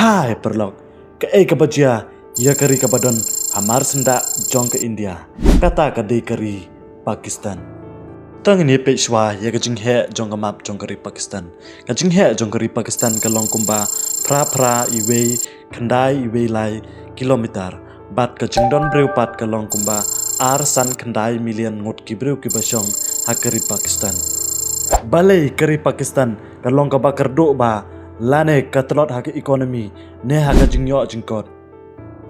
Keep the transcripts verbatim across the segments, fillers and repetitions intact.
Hai paralok, kaei kaba jia ïa ka ri kaba don ha mar syndah jong ka India, kata ka dei ka ri Pakistan. To ngin ïa peit shuwa ïa ka jingheh jong ka map jong ka ri Pakistan. Ka jingheh jong ka ri Pakistan ka long kumba phra phra iwei khyndai iwei lai kilometer, bad ka jingdon briew pat ka long kumba ar san khyndai million ngut ki briew kiba shong ha ka ri Pakistan. Balei ka ri Pakistan ka long kaba kyrduh bha lane ka tlot ha ka economy ne ha ka jingïoh jingkot?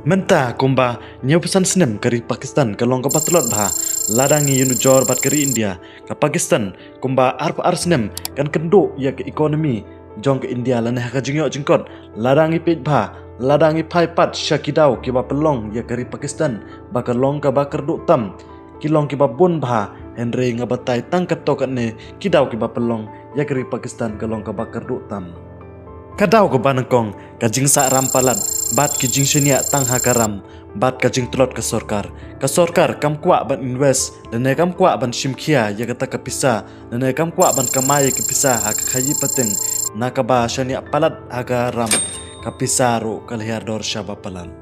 Mynta kumba hynñiewphew san snem ka ri Pakistan ka long kaba tlot bha. Lada ngi ïanujor bad ka ri India, ka Pakistan kumba arphew ar snem kan kynduh ïa ka economy jong ka India lane ha ka jingïoh jingkot. Lada ngi peit bha, lada ngi phai pat sha ki daw kiba pynlong ïa ka ri Pakistan ba ka long kaba kyrduh tam, ki long kiba bun bha, hynrei nga batai tang katto katne ki daw kiba pynlong ïa ka ri Pakistan ka long kaba kyrduh tam. Ka daw kaba nyngkong, ka jingsah ram palat bad ki jingshaniah tang ha ka ram bad ka jingtlot ka sorkar. Ka sorkar kam kwah ban invest lane kam kwah ban shim khia ïa kata ka pisa, lane kam kwah ban kamai ïa ka pisa ha ka khaïi pateng, na kaba shaniah palat ha ka ram, ka pisa ruh ka la hiar dor sha ba palat.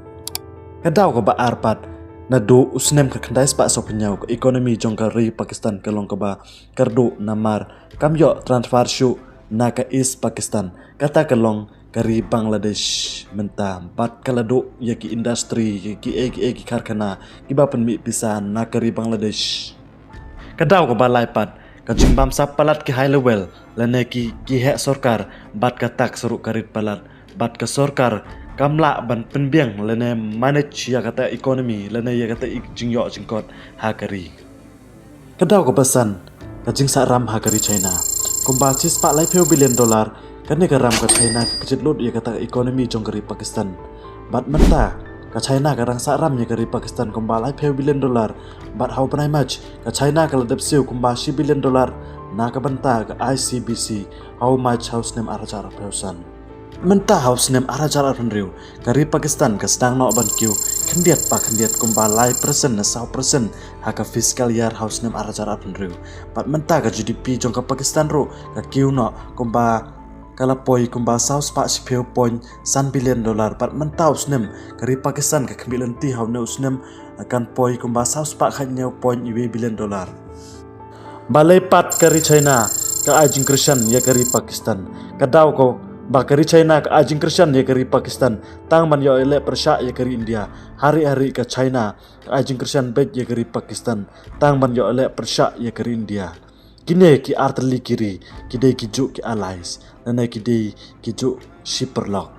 Ka daw kaba ar pat, naduh u snem ka khyndai spah sawphew hynñiew ka economy jong ka ri Pakistan ka long kaba kyrduh namar kam ïoh transfer shuh na ka East Pakistan, kata ka long ka ri Bangladesh mynta, bad ka la duh ïa ki industry, ïa ki ei ki ei ki karkhana kiba pynmih pisa na ka ri Bangladesh. Ka daw kaba lai pat, ka jingbamsap palat ki high level lane ki, ki heh sorkar, bad ka tax ruh ka rit palat, bad ka sorkar kam lah ban pynbiang lane manage ïa kata economy lane ïa kata i-, jingïoh jingkot ha ka ri. Ka daw kaba san, ka jingsah ram ha ka ri China. Kumba shispah laiphew billion dollar, kane ka ram ka China ka kjit lut ïa kata ka economy jong ka ri Pakistan. Bad mynta ka China ka dang sah ram ïa ka ri Pakistan kumba laiphew billion dollar. Bad ha u bnai March ka China ka la dep siew kumba shi billion dollar na ka bynta ka I C B C ha u March ha u snem ar hajar arphew san. Mynta ha u snem ar hajar arphew hynriew, ka ri Pakistan ka sdang noh ban kiew khyndiat pa khyndiat kumba lai percent ne saw percent ha ka fiscal year ha u snem ar hajar arphew hynriew. Bad mynta ka G D P jong ka Pakistan ruh ka kiew noh kumba ka la poi kumba saw spah shiphew point san billion dollar. Bad mynta u snem ka ri Pakistan ka khmih lynti ha une u snem kan poi kumba saw spah khathynñiew point iwei billion dollar. Balei pat ka ri China ka ai jingkyrshan ïa ka ri Pakistan? Ka daw kaba ka ri China ka ai jingkyrshan ïa ka ri Pakistan tang ban ïoh leh pyrshah ïa ka ri India. Hari hari ka China ka ai jingkyrshan beit ïa ka ri Pakistan tang ban ïoh leh pyrshah ïa ka ri India. Kine ki artylli ki ri ki dei ki juh ki allies, lane ki dei ki juh shi paralok.